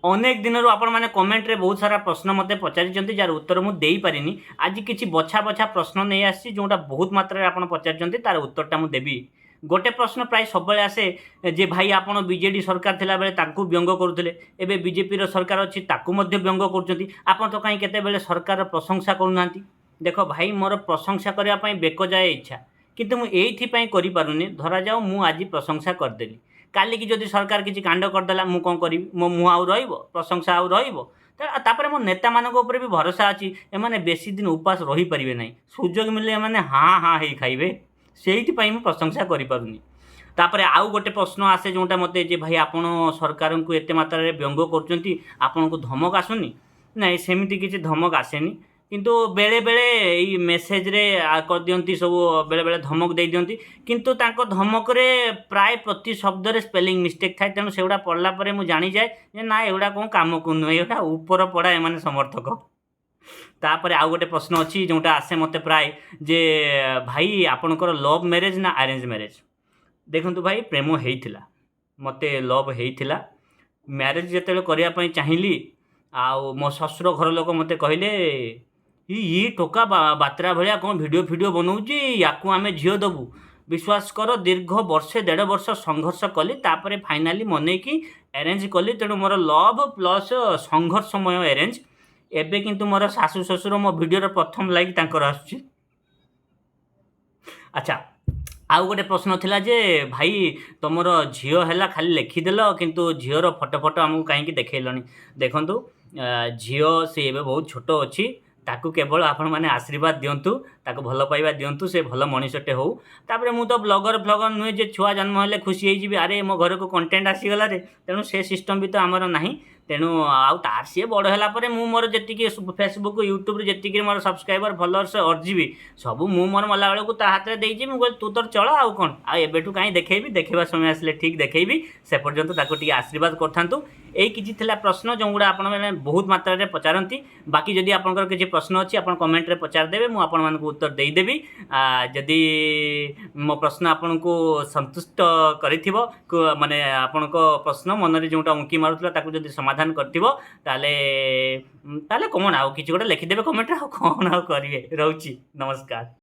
ଅନେକ ଦିନରୁ ଆପଣମାନେ କମେଣ୍ଟରେ ବହୁତ ସାରା ପ୍ରଶ୍ନ ମୋତେ ପଚାରିଛନ୍ତି, ଯାହାର ଉତ୍ତର ମୁଁ ଦେଇପାରିନି। ଆଜି କିଛି ବଛା ବଛା ପ୍ରଶ୍ନ ନେଇ ଆସିଛି, ଯେଉଁଟା ବହୁତ ମାତ୍ରାରେ ଆପଣ ପଚାରିଛନ୍ତି, ତାର ଉତ୍ତରଟା ମୁଁ ଦେବି। ଗୋଟେ ପ୍ରଶ୍ନ ପ୍ରାୟ ସବୁବେଳେ ଆସେ ଯେ ଭାଇ, ଆପଣ ବିଜେଡ଼ି ସରକାର ଥିଲାବେଳେ ତାଙ୍କୁ ବ୍ୟଙ୍ଗ କରୁଥିଲେ, ଏବେ ବିଜେପିର ସରକାର ଅଛି, ତାକୁ ମଧ୍ୟ ବ୍ୟଙ୍ଗ କରୁଛନ୍ତି। ଆପଣ ତ କାହିଁ କେତେବେଳେ ସରକାରର ପ୍ରଶଂସା କରୁନାହାନ୍ତି? ଦେଖ ଭାଇ, ମୋର ପ୍ରଶଂସା କରିବା ପାଇଁ ବେକ ଯାଏ ଇଚ୍ଛା, କିନ୍ତୁ ମୁଁ ଏଇଥିପାଇଁ କରିପାରୁନି। ଧରାଯାଉ ମୁଁ ଆଜି ପ୍ରଶଂସା କରିଦେଲି, କାଲିକି ଯଦି ସରକାର କିଛି କାଣ୍ଡ କରିଦେଲା, ମୁଁ କ'ଣ କରିବି? ମୋ ମୁହଁ ଆଉ ରହିବ? ପ୍ରଶଂସା ଆଉ ରହିବ? ତାପରେ ମୋ ନେତାମାନଙ୍କ ଉପରେ ବି ଭରସା ଅଛି, ଏମାନେ ବେଶୀ ଦିନ ଉପାସ ରହିପାରିବେ ନାହିଁ। ସୁଯୋଗ ମିଳିଲେ ଏମାନେ ହାଁ ହାଁ ହେଇ ଖାଇବେ। ସେଇଥିପାଇଁ ମୁଁ ପ୍ରଶଂସା କରିପାରୁନି। ତାପରେ ଆଉ ଗୋଟେ ପ୍ରଶ୍ନ ଆସେ ଯେଉଁଟା ମୋତେ ଯେ ଭାଇ, ଆପଣ ସରକାରଙ୍କୁ ଏତେ ମାତ୍ରାରେ ବ୍ୟଙ୍ଗ କରୁଛନ୍ତି, ଆପଣଙ୍କୁ ଧମକ ଆସୁନି? ନାଇଁ, ସେମିତି କିଛି ଧମକ ଆସେନି। କିନ୍ତୁ ବେଳେବେଳେ ଏଇ ମେସେଜରେ କରିଦିଅନ୍ତି ସବୁ, ବେଳେବେଳେ ଧମକ ଦେଇଦିଅନ୍ତି। କିନ୍ତୁ ତାଙ୍କ ଧମକରେ ପ୍ରାୟ ପ୍ରତି ଶବ୍ଦରେ ସ୍ପେଲିଂ ମିଷ୍ଟେକ୍ ଥାଏ। ତେଣୁ ସେଗୁଡ଼ା ପଢ଼ିଲା ପରେ ମୁଁ ଜାଣିଯାଏ ଯେ ନା, ଏଗୁଡ଼ା କ'ଣ କାମକୁ ନୁହେଁ, ଏଗୁଡ଼ା ଉପର ପଡ଼ା ଏମାନେ ସମର୍ଥକ। ତାପରେ ଆଉ ଗୋଟେ ପ୍ରଶ୍ନ ଅଛି ଯେଉଁଟା ଆସେ ମୋତେ ପ୍ରାୟ ଯେ ଭାଇ, ଆପଣଙ୍କର ଲଭ୍ ମ୍ୟାରେଜ୍ ନା ଆରେଞ୍ଜ ମ୍ୟାରେଜ୍? ଦେଖନ୍ତୁ ଭାଇ, ପ୍ରେମ ହେଇଥିଲା, ମୋତେ ଲଭ୍ ହେଇଥିଲା। ମ୍ୟାରେଜ୍ ଯେତେବେଳେ କରିବା ପାଇଁ ଚାହିଁଲି, ଆଉ ମୋ ଶ୍ୱଶୁର ଘର ଲୋକ ମୋତେ କହିଲେ, "ଇ ଟୋକା ବାତ୍ରା ଭଳିଆ କ'ଣ ଭିଡ଼ିଓ ଫିଡ଼ିଓ ବନଉଛି, ୟାକୁ ଆମେ ଝିଅ ଦେବୁ?" ବିଶ୍ୱାସ କର, ଦୀର୍ଘ ବର୍ଷେ ଦେଢ଼ ବର୍ଷ ସଂଘର୍ଷ କଲି, ତାପରେ ଫାଇନାଲି ମନେଇକି ଆରେଞ୍ଜ କଲି। ତେଣୁ ମୋର ଲଭ୍ ପ୍ଲସ୍ ସଂଘର୍ଷମୟ ଆରେଞ୍ଜ। ଏବେ କିନ୍ତୁ ମୋର ଶାଶୁ ଶ୍ୱଶୁର, ମୋ ଭିଡ଼ିଓର ପ୍ରଥମ ଲାଇକ୍ ତାଙ୍କର ଆସୁଛି। ଆଚ୍ଛା, ଆଉ ଗୋଟେ ପ୍ରଶ୍ନ ଥିଲା ଯେ ଭାଇ, ତମର ଝିଅ ହେଲା ଖାଲି ଲେଖିଦେଲ, କିନ୍ତୁ ଝିଅର ଫଟୋ ଫଟୋ ଆମକୁ କାହିଁକି ଦେଖେଇଲଣି? ଦେଖନ୍ତୁ, ଝିଅ ସେ ଏବେ ବହୁତ ଛୋଟ ଅଛି। ତାକୁ କେବଳ ଆପଣମାନେ ଆଶୀର୍ବାଦ ଦିଅନ୍ତୁ, ତାକୁ ଭଲ ପାଇବା ଦିଅନ୍ତୁ, ସେ ଭଲ ମଣିଷଟେ ହଉ। ତାପରେ ମୁଁ ତ ବ୍ଲଗର ଫ୍ଲଗର ନୁହେଁ ଯେ ଛୁଆ ଜନ୍ମ ହେଲେ ଖୁସି ହେଇଯିବି, "ଆରେ, ମୋ ଘରକୁ କଣ୍ଟେଣ୍ଟ ଆସିଗଲା ରେ।" ତେଣୁ ସେ ସିଷ୍ଟମ୍ ବି ତ ଆମର ନାହିଁ। ତେଣୁ ଆଉ ତାର ସିଏ ବଡ଼ ହେଲା ପରେ ମୁଁ ମୋର ଯେତିକି ଫେସବୁକ୍, ୟୁଟ୍ୟୁବରେ ଯେତିକି ମୋର ସବସ୍କ୍ରାଇବର, ଫଲୋଅର୍ସ ଅର୍ଜିବି, ସବୁ ମୁଁ ମୋର ମଲା ବେଳକୁ ତା ହାତରେ ଦେଇଛି। ମୁଁ କହିଲି, ତୁ ତୋର ଚଳ। ଆଉ କ'ଣ ଆଉ ଏବେଠୁ କାହିଁ ଦେଖେଇବି? ଦେଖେଇବା ସମୟ ଆସିଲେ ଠିକ୍ ଦେଖେଇବି। ସେ ପର୍ଯ୍ୟନ୍ତ ତାକୁ ଟିକେ ଆଶୀର୍ବାଦ କରିଥାନ୍ତୁ। ଏଇ କିଛି ଥିଲା ପ୍ରଶ୍ନ ଯେଉଁଗୁଡ଼ା ଆପଣମାନେ ବହୁତ ମାତ୍ରାରେ ପଚାରନ୍ତି। ବାକି ଯଦି ଆପଣଙ୍କର କିଛି ପ୍ରଶ୍ନ ଅଛି, ଆପଣ କମେଣ୍ଟରେ ପଚାରିଦେବେ, ମୁଁ ଆପଣମାନଙ୍କୁ ଉତ୍ତର ଦେଇଦେବି। ଯଦି ମୋ ପ୍ରଶ୍ନ ଆପଣଙ୍କୁ ସନ୍ତୁଷ୍ଟ କରିଥିବ, ମାନେ ଆପଣଙ୍କ ପ୍ରଶ୍ନ ମନରେ ଯେଉଁଟା ଉଙ୍କି ମାରୁଥିଲା, ତାକୁ ଯଦି ସମାଧାନ କରିଥିବ, ତାହେଲେ କ'ଣ ଆଉ କିଛି ଗୋଟେ ଲେଖିଦେବେ କମେଣ୍ଟରେ। ଆଉ କ'ଣ ଆଉ କରିବେ? ରହୁଛି, ନମସ୍କାର।